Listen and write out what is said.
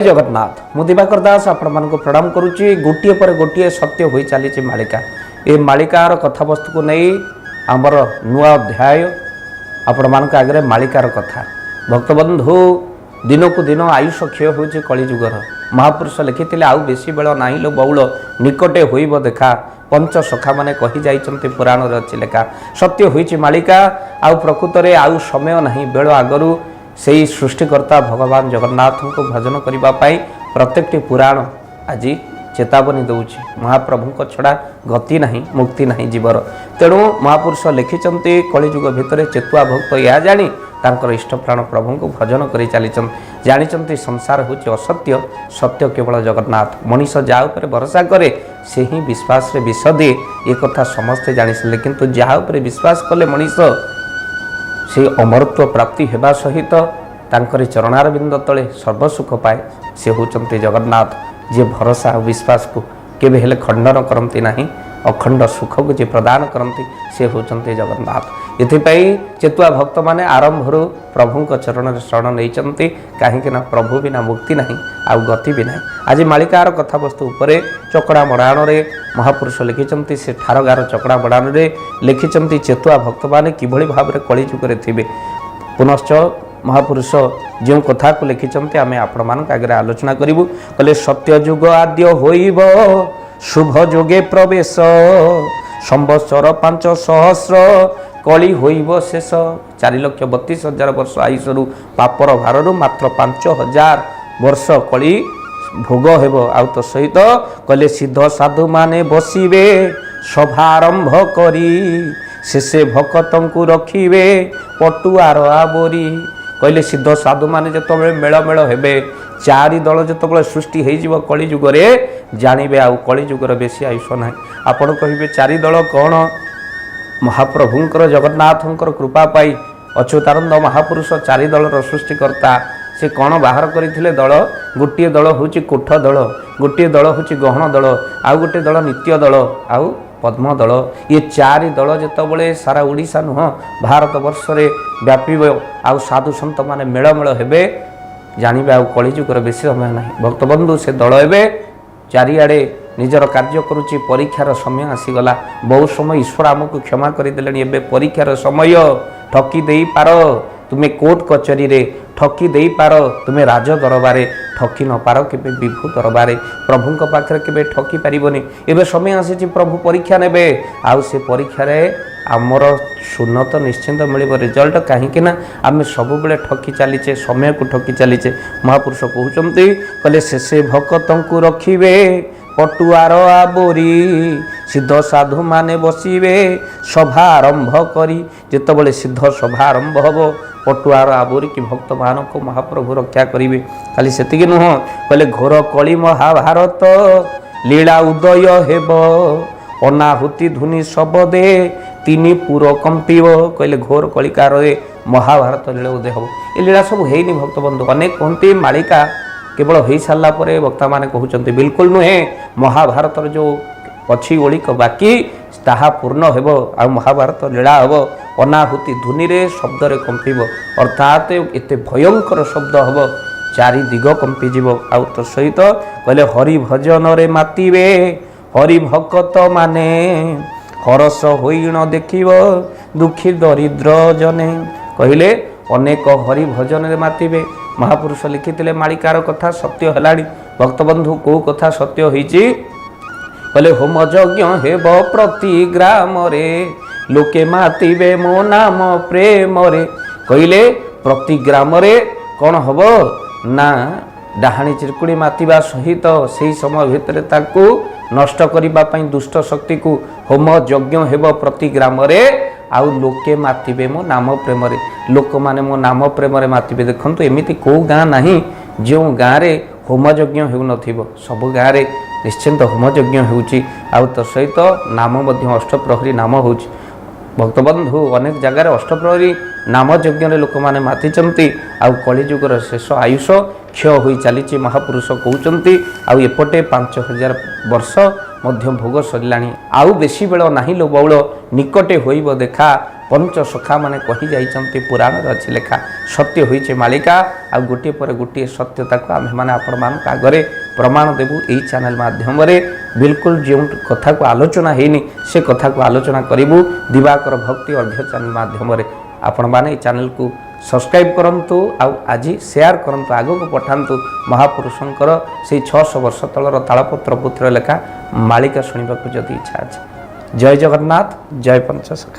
ଜଗନ୍ନାଥ, ମୁଁ ଦିବାକର ଦାସ ଆପଣମାନଙ୍କୁ ପ୍ରଣାମ କରୁଛି। ଗୋଟିଏ ପରେ ଗୋଟିଏ ସତ୍ୟ ହୋଇ ଚାଲିଛି ମାଳିକା। ଏ ମାଳିକାର କଥାବସ୍ତୁକୁ ନେଇ ଆମର ନୂଆ ଅଧ୍ୟାୟ ଆପଣମାନଙ୍କ ଆଗରେ ମାଳିକାର କଥା। ଭକ୍ତବନ୍ଧୁ, ଦିନକୁ ଦିନ ଆୟୁଷ କ୍ଷୟ ହେଉଛି କଳିଯୁଗର। ମହାପୁରୁଷ ଲେଖିଥିଲେ, ଆଉ ବେଶୀ ବେଳ ନାହିଁ ଲୋ ବଉଳ, ନିକଟେ ହୋଇବ ଦେଖା। ପଞ୍ଚ ସଖାମାନେ କହି ଯାଇଛନ୍ତି, ପୁରାଣରେ ଅଛି ଲେଖା। ସତ୍ୟ ହୋଇଛି ମାଳିକା। ଆଉ ପ୍ରକୃତରେ ଆଉ ସମୟ ନାହିଁ, ବେଳ ଆଗରୁ ସେଇ ସୃଷ୍ଟିକର୍ତ୍ତା ଭଗବାନ ଜଗନ୍ନାଥଙ୍କୁ ଭଜନ କରିବା ପାଇଁ ପ୍ରତ୍ୟେକଟି ପୁରାଣ ଆଜି ଚେତାବନୀ ଦେଉଛି। ମହାପ୍ରଭୁଙ୍କ ଛଡ଼ା ଗତି ନାହିଁ, ମୁକ୍ତି ନାହିଁ ଜୀବର। ତେଣୁ ମହାପୁରୁଷ ଲେଖିଛନ୍ତି, କଳିଯୁଗ ଭିତରେ ଚେତୁଆ ଭକ୍ତ ଏହା ଜାଣି ତାଙ୍କର ଇଷ୍ଟପ୍ରାଣ ପ୍ରଭୁଙ୍କୁ ଭଜନ କରି ଚାଲିଛନ୍ତି। ଜାଣିଛନ୍ତି, ସଂସାର ହେଉଛି ଅସତ୍ୟ, ସତ୍ୟ କେବଳ ଜଗନ୍ନାଥ। ମଣିଷ ଯାହା ଉପରେ ଭରସା କରେ, ସେ ହିଁ ବିଶ୍ୱାସରେ ବିଷ ଦିଏ। ଏ କଥା ସମସ୍ତେ ଜାଣିସାରିଲେ। କିନ୍ତୁ ଯାହା ଉପରେ ବିଶ୍ୱାସ କଲେ ମଣିଷ ସେ ଅମରତ୍ୱ ପ୍ରାପ୍ତି ହେବା ସହିତ ତାଙ୍କରି ଚରଣାରବିନ୍ଦ ତଳେ ସର୍ବସୁଖ ପାଏ, ସେ ହେଉଛନ୍ତି ଜଗନ୍ନାଥ, ଯିଏ ଭରସା ଆଉ ବିଶ୍ୱାସକୁ କେବେ ହେଲେ ଖଣ୍ଡନ କରନ୍ତି ନାହିଁ। ଅଖଣ୍ଡ ସୁଖକୁ ଯିଏ ପ୍ରଦାନ କରନ୍ତି, ସେ ହେଉଛନ୍ତି ଜଗନ୍ନାଥ। ଏଥିପାଇଁ ଚେତୁଆ ଭକ୍ତମାନେ ଆରମ୍ଭରୁ ପ୍ରଭୁଙ୍କ ଚରଣରେ ଶରଣ ନେଇଛନ୍ତି, କାହିଁକି ନା ପ୍ରଭୁ ବିନା ମୁକ୍ତି ନାହିଁ ଆଉ ଗତି ବି ନାହିଁ। ଆଜି ମାଳିକାର କଥାବସ୍ତୁ ଉପରେ ଚକଡ଼ା ମଡ଼ାଣରେ ମହାପୁରୁଷ ଲେଖିଛନ୍ତି। ସେ ଠାରଗାର ଚକଡ଼ା ମଡ଼ାଣରେ ଲେଖିଛନ୍ତି, ଚେତୁଆ ଭକ୍ତମାନେ କିଭଳି ଭାବରେ କଳିଯୁଗରେ ଥିବେ। ପୁନଶ୍ଚ ମହାପୁରୁଷ ଯେଉଁ କଥାକୁ ଲେଖିଛନ୍ତି, ଆମେ ଆପଣମାନଙ୍କ ଆଗରେ ଆଲୋଚନା କରିବୁ। କହିଲେ, ସତ୍ୟଯୁଗ ଆଦ୍ୟ ହୋଇବ ଶୁଭ ଯୋଗେ ପ୍ରବେଶ, ସମ୍ବତ୍ସର 5 ସହସ୍ର କଳି ହୋଇବ ଶେଷ। 4,32,000 ବର୍ଷ ଆୟୁଷରୁ, ପାପର ଭାରରୁ ମାତ୍ର 5000 ବର୍ଷ କଳି ଭୋଗ ହେବ। ଆଉ ତ ସହିତ କହିଲେ, ସିଦ୍ଧ ସାଧୁମାନେ ବସିବେ ସଭା ଆରମ୍ଭ କରି, ଶେଷେ ଭକତଙ୍କୁ ରଖିବେ ପଟୁଆର ଆବରି। କହିଲେ, ସିଦ୍ଧ ସାଧୁମାନେ ଯେତେବେଳେ ମେଳ ମେଳ ହେବେ, ଚାରି ଦଳ ଯେତେବେଳେ ସୃଷ୍ଟି ହେଇଯିବ କଳିଯୁଗରେ, ଜାଣିବେ ଆଉ କଳିଯୁଗର ବେଶୀ ଆୟୁଷ ନାହିଁ। ଆପଣ କହିବେ, ଚାରି ଦଳ କ'ଣ? ମହାପ୍ରଭୁଙ୍କର ଜଗନ୍ନାଥଙ୍କର କୃପା ପାଇ ଅଚ୍ୟୁତାନନ୍ଦ ମହାପୁରୁଷ ଚାରି ଦଳର ସୃଷ୍ଟିକର୍ତ୍ତା। ସେ କ'ଣ ବାହାର କରିଥିଲେ ଦଳ? ଗୋଟିଏ ଦଳ ହେଉଛି କୋଠ ଦଳ, ଗୋଟିଏ ଦଳ ହେଉଛି ଗହଣ ଦଳ, ଆଉ ଗୋଟିଏ ଦଳ ନିତ୍ୟ ଦଳ, ଆଉ ପଦ୍ମ ଦଳ। ଇଏ ଚାରି ଦଳ ଯେତେବେଳେ ସାରା ଓଡ଼ିଶା ନୁହଁ, ଭାରତ ବର୍ଷରେ ବ୍ୟାପିବ ଆଉ ସାଧୁ ସନ୍ଥମାନେ ମେଳମେଳ ହେବେ, ଜାଣିବେ ଆଉ କଳିଯୁଗର ବେଶୀ ସମୟ ନାହିଁ। ଭକ୍ତବନ୍ଧୁ, ସେ ଦଳ ଏବେ ଚାରିଆଡ଼େ ନିଜର କାର୍ଯ୍ୟ କରୁଛି। ପରୀକ୍ଷାର ସମୟ ଆସିଗଲା। ବହୁ ସମୟ ଈଶ୍ୱର ଆମକୁ କ୍ଷମା କରିଦେଲେଣି, ଏବେ ପରୀକ୍ଷାର ସମୟ। ଠକି ଦେଇପାର ତୁମେ କୋର୍ଟ କଚେରୀରେ, ଠକି ଦେଇପାର ତୁମେ ରାଜ ଦରବାରେ, ଠକି ନପାର କେବେ ବିଭୁ ଦରବାରେ। ପ୍ରଭୁଙ୍କ ପାଖରେ କେବେ ଠକି ପାରିବନି। ଏବେ ସମୟ ଆସିଛି, ପ୍ରଭୁ ପରୀକ୍ଷା ନେବେ। ଆଉ ସେ ପରୀକ୍ଷାରେ ଆମର ଶୂନ ତ ନିଶ୍ଚିନ୍ତ ମିଳିବ ରେଜଲ୍ଟ, କାହିଁକି ନା ଆମେ ସବୁବେଳେ ଠକି ଚାଲିଛେ, ସମୟକୁ ଠକି ଚାଲିଛେ। ମହାପୁରୁଷ କହୁଛନ୍ତି, କହିଲେ, ଶେଷେ ଭକତଙ୍କୁ ରଖିବେ ପଟୁଆର ଆବୋରି, ସିଦ୍ଧ ସାଧୁମାନେ ବସିବେ ସଭା ଆରମ୍ଭ କରି। ଯେତେବେଳେ ସିଦ୍ଧ ସଭା ଆରମ୍ଭ ହେବ, ପଟୁଆର ଆବୋରିକି ଭକ୍ତମାନଙ୍କୁ ମହାପ୍ରଭୁ ରକ୍ଷା କରିବେ। ଖାଲି ସେତିକି ନୁହଁ, କହିଲେ, ଘୋର କଳି ମହାଭାରତ ଲୀଳା ଉଦୟ ହେବ, ଅନାହୁତି ଧ୍ୱନି ଶବଦେ ତିନି ପୁର କମ୍ପିବ। କହିଲେ, ଘୋର କଳିକାଳରେ ମହାଭାରତ ଲୀଳା ଉଦୟ ହେବ। ଏ ଲୀଳା ସବୁ ହେଇନି ଭକ୍ତବନ୍ଧୁ। ଅନେକ କୁହନ୍ତି, ମାଳିକା କେବଳ ହେଇସାରିଲା ପରେ ବକ୍ତାମାନେ କହୁଛନ୍ତି। ବିଲକୁଲ ନୁହେଁ। ମହାଭାରତର ଯେଉଁ ଅଛି ଓଳିକ ବାକି, ତାହା ପୂର୍ଣ୍ଣ ହେବ ଆଉ ମହାଭାରତ ଲୀଳା ହେବ। ଅନାହୁତି ଧ୍ୱନିରେ ଶବ୍ଦରେ କମ୍ପିବ, ଅର୍ଥାତ୍ ଏତେ ଭୟଙ୍କର ଶବ୍ଦ ହେବ, ଚାରି ଦିଗ କମ୍ପିଯିବ। ଆଉ ତ ସହିତ କହିଲେ, ହରି ଭଜନରେ ମାତିବେ ହରି ଭକତ ମାନେ, ହରସ ହୋଇଣ ଦେଖିବ ଦୁଃଖୀ ଦରିଦ୍ର ଜନେ। କହିଲେ, ଅନେକ ହରି ଭଜନରେ ମାତିବେ। ମହାପୁରୁଷ ଲେଖିଥିଲେ ମାଳିକାର କଥା, ସତ୍ୟ ହେଲାଣି। ଭକ୍ତବନ୍ଧୁ, କେଉଁ କଥା ସତ୍ୟ ହେଇଛି? କହିଲେ, ହୋମ ଯଜ୍ଞ ହେବ ପ୍ରତି ଗ୍ରାମରେ, ଲୋକେ ମାତିବେ ମୋ ନାମ ପ୍ରେମରେ। କହିଲେ, ପ୍ରତି ଗ୍ରାମରେ କ'ଣ ହବ ନା, ଡାହାଣୀ ଚିରକୁଡ଼ି ମାତିବା ସହିତ ସେଇ ସମୟ ଭିତରେ ତାକୁ ନଷ୍ଟ କରିବା ପାଇଁ ଦୁଷ୍ଟ ଶକ୍ତିକୁ ହୋମ ଯଜ୍ଞ ହେବ ପ୍ରତି ଗ୍ରାମରେ, ଆଉ ଲୋକେ ମାତିବେ ମୋ ନାମ ପ୍ରେମରେ। ଲୋକମାନେ ମୋ ନାମ ପ୍ରେମରେ ମାତିବେ। ଦେଖନ୍ତୁ, ଏମିତି କେଉଁ ଗାଁ ନାହିଁ ଯେଉଁ ଗାଁରେ ହୋମ ଯଜ୍ଞ ହେଉନଥିବ। ସବୁ ଗାଁରେ ନିଶ୍ଚିନ୍ତ ହୋମ ଯଜ୍ଞ ହେଉଛି, ଆଉ ତା ସହିତ ନାମ ମଧ୍ୟ, ଅଷ୍ଟପ୍ରହରୀ ନାମ ହେଉଛି। ଭକ୍ତବନ୍ଧୁ, ଅନେକ ଜାଗାରେ ଅଷ୍ଟପ୍ରହରୀ ନାମ ଯଜ୍ଞରେ ଲୋକମାନେ ମାତିଛନ୍ତି। ଆଉ କଳିଯୁଗର ଶେଷ ଆୟୁଷ କ୍ଷୟ ହୋଇ ଚାଲିଛି, ମହାପୁରୁଷ କହୁଛନ୍ତି। ଆଉ ଏପଟେ 5000 ବର୍ଷ ମଧ୍ୟ ଭୋଗ ସରିଲାଣି। ଆଉ ବେଶୀ ବେଳ ନାହିଁ ଲୋ ବଉଳ, ନିକଟେ ହୋଇବ ଦେଖା। ପଞ୍ଚସଖାମାନେ କହି ଯାଇଛନ୍ତି, ପୁରାଣରେ ଅଛି ଲେଖା, ସତ୍ୟ ହୋଇଛି ମାଳିକା। ଆଉ ଗୋଟିଏ ପରେ ଗୋଟିଏ ସତ୍ୟତାକୁ ଆମ୍ଭେମାନେ ଆପଣମାନଙ୍କ ଆଗରେ ପ୍ରମାଣ ଦେବୁ ଏଇ ଚ୍ୟାନେଲ ମାଧ୍ୟମରେ। ବିଲକୁଲ ଯେଉଁ କଥାକୁ ଆଲୋଚନା ହେଇନି, ସେ କଥାକୁ ଆଲୋଚନା କରିବୁ ଦିବାକର ଭକ୍ତି ଅର୍ଘ୍ୟ ଚ୍ୟାନେଲ ମାଧ୍ୟମରେ। ଆପଣମାନେ ଏଇ ଚ୍ୟାନେଲକୁ ସବସ୍କ୍ରାଇବ୍ କରନ୍ତୁ ଆଉ ଆଜି ସେୟାର କରନ୍ତୁ, ଆଗକୁ ପଠାନ୍ତୁ। ମହାପୁରୁଷଙ୍କର ସେଇ 600 ବର୍ଷ ତଳର ତାଳପତ୍ର ପୋଥିର ଲେଖା ମାଳିକା ଶୁଣିବାକୁ ଯଦି ଇଚ୍ଛା ଅଛି। ଜୟ ଜଗନ୍ନାଥ, ଜୟ ପଞ୍ଚସଖା।